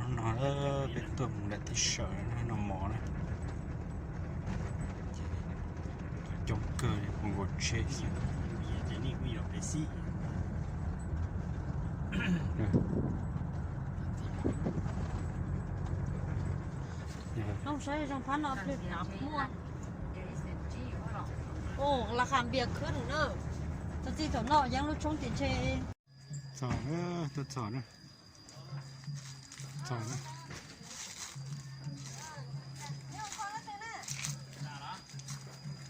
No peb tuaj mus nram teb sawm no mov na. Coob kawg li, mus nkaum tsheb xwb. Saib zoo phab no plig muaj. Ua, las khas npias khwb rau na. Txog txij thaum no yeej lub tshoob tim ntshe. Txog, tuaj txog na. Txog na.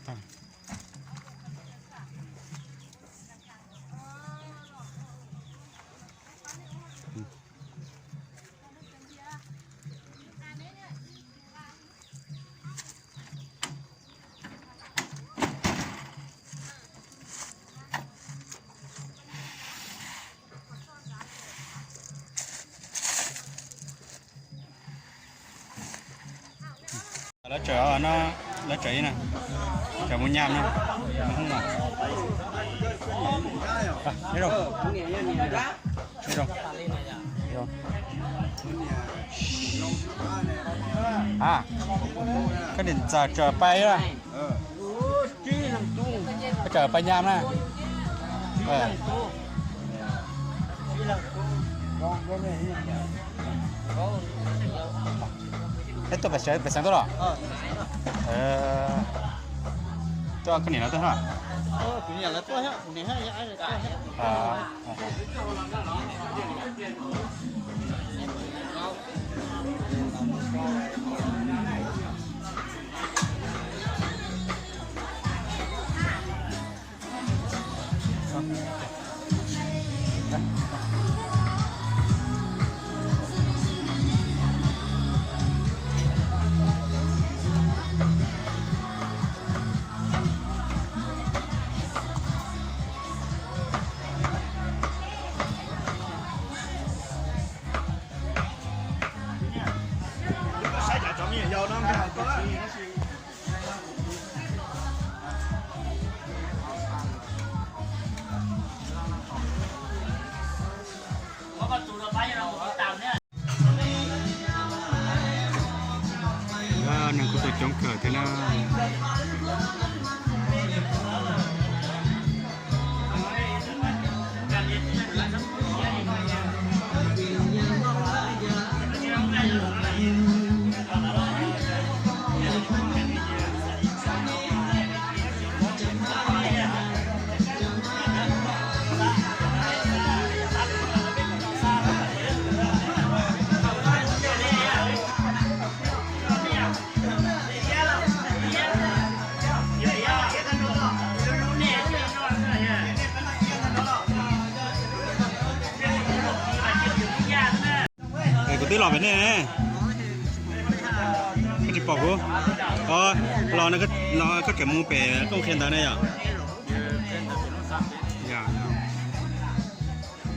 Tag. Lawv tseem, lawv tseem ib na, tseem mus nyam na. A, koj niam ntxawm tseem pais ib na. Koj tseem pais nyam na. Peb tuaj pem xeev tuaj los? Tuaj koj niam lawv tuaj na. Neeg kuj tuaj coob kawg thiab na. Kuv twb los pem nej, koj tsis pom kuv. Los no koj tseem mus pem Tooj Qhia ntawd ne yom?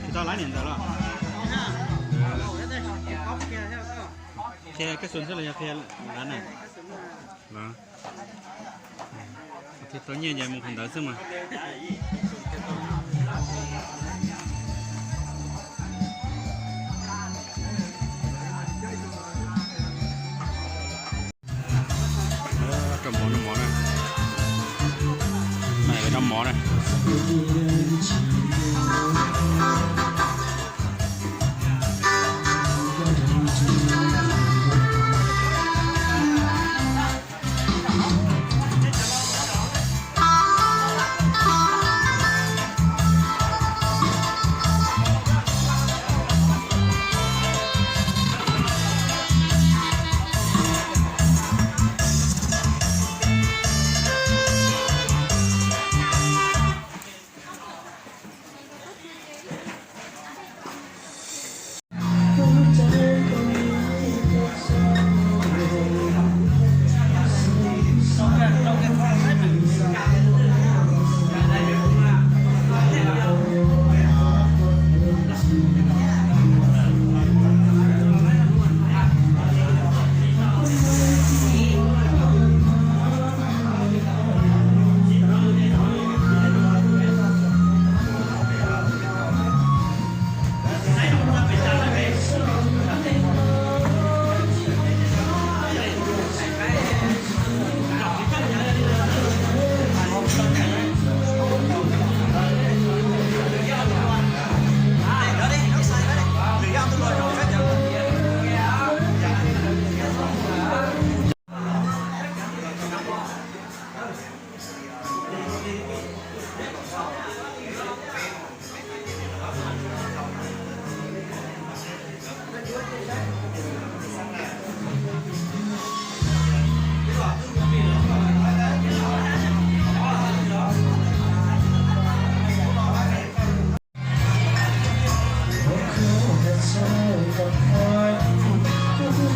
Tsis tau laib niam ntawd los? Qhia kab xu xwb los yog qhia lav na? Los, qhia tau nyiaj ces mus qhov ntawd xwb mas. Rau mov, rau mov na. Rau mov na.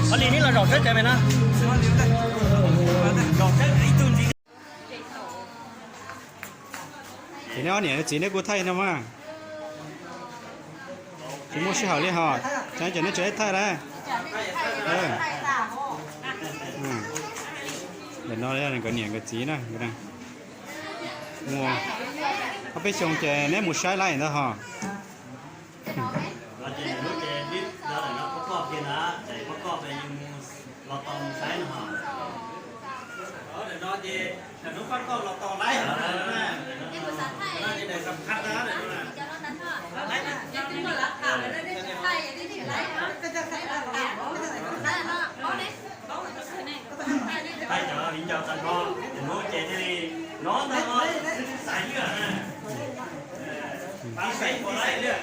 Qhov li neb los zaum tshawb cov me no. Ces neb ob niam txiv neb kuj thaij no mas. Tsis muaj sij hawm li hos, ces neb tseem thaij lawm. Ntawm no nkawd niam nkawd txiv na. Muaj ob peb xyoo ces neb mus saib laij ntawd hos. Thaij cov viv ncaus tag nrho, mus ces thiaj li nov ntag, xaiv lwm, xaiv lwm,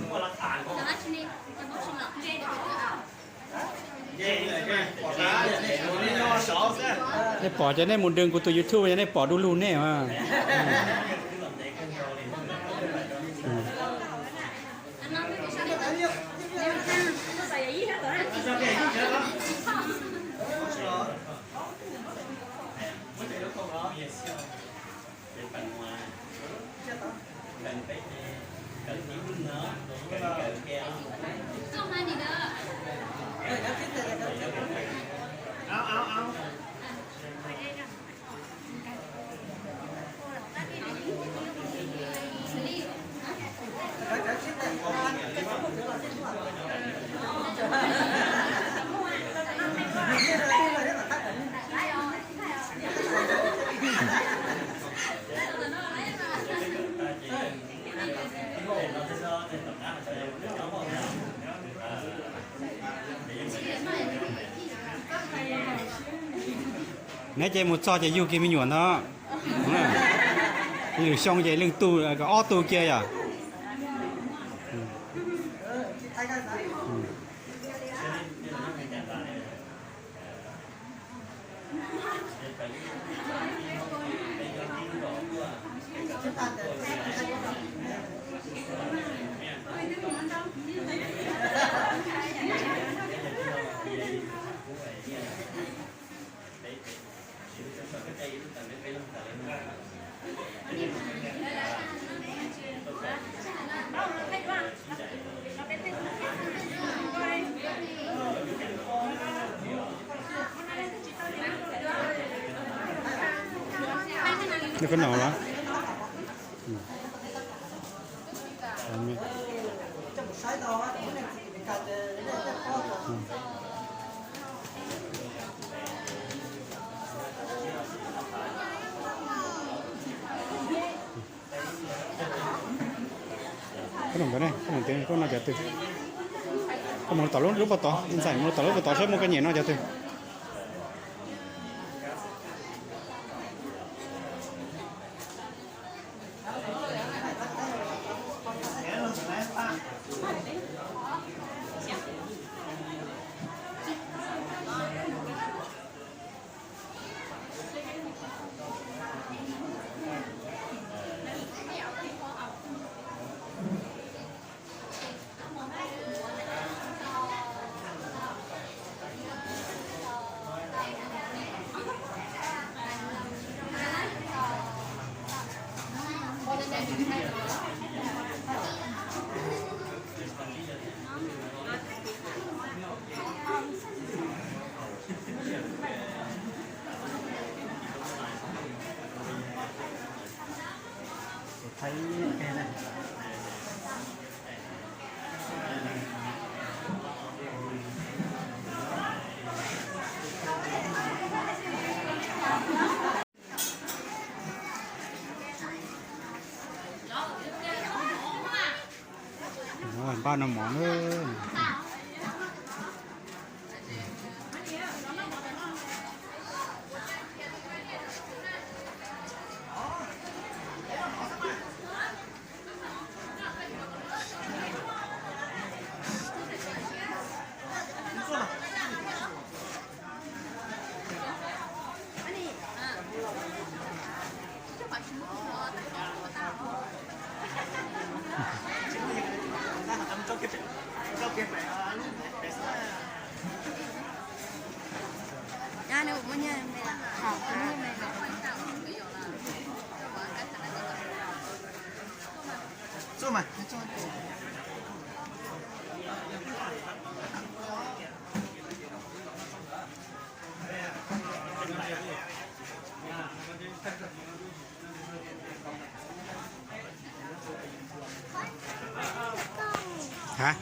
muaj laj tas. Nej pom ces nej mus dwng kuv tus YouTube, nej pom du lug nej. Neb ces mus txog ces yug kiag me nyuam ntag. Lwm xyoo ces leej tug, ob tug kiag yom. Koj no los? Koj no cov twg? Koj mus tom lub pob tod, ntxhais mus tom lub pob tod saib muaj koj niam no cov twg. Npaj noj mov na. Hả?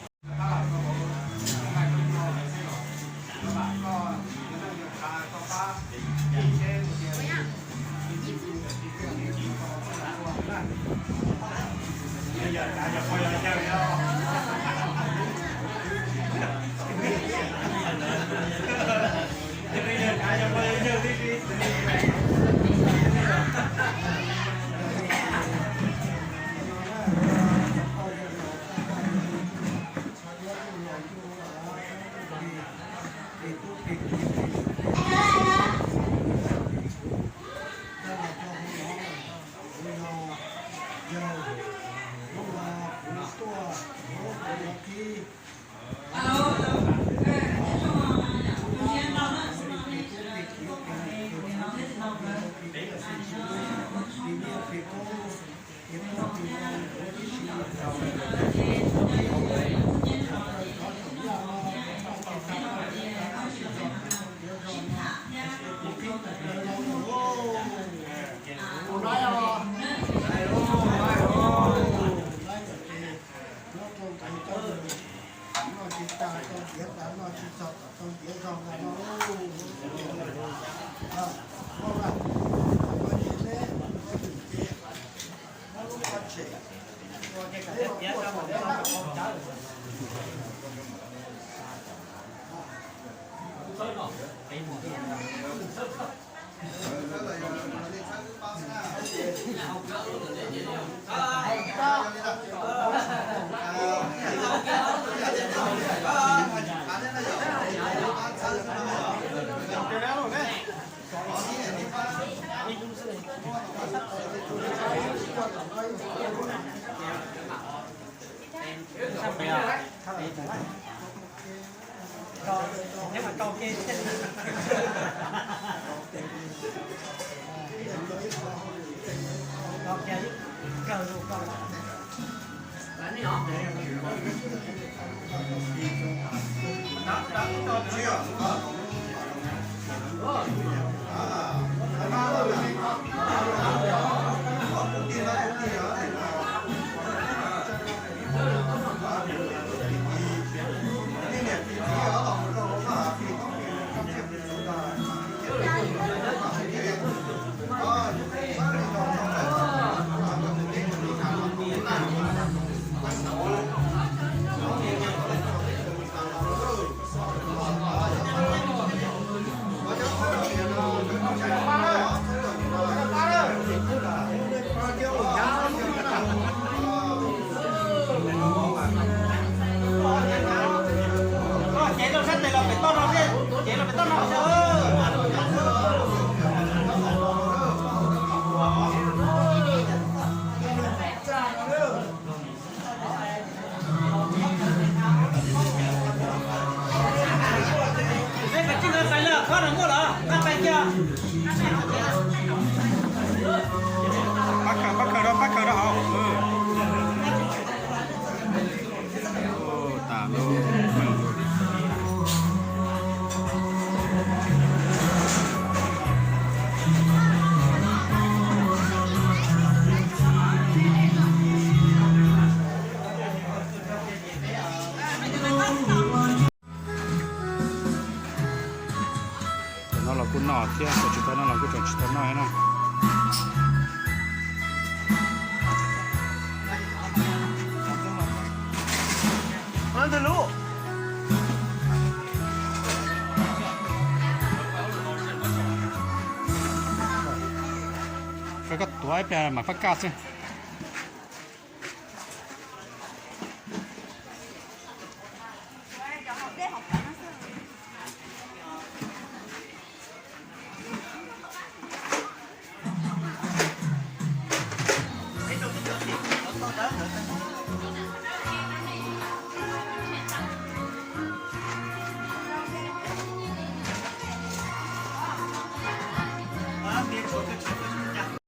Ces rau sab tes los pem toj no, ces los pem toj no. Pab kawg, pab kawg rau, pab kawg rau hauv. Tas lub. Cov no los kuj noj thiab, cov tsis tau noj los kuj tseem tsis tau noj na. Koj tuav ib pliag mam faj kaj xwb.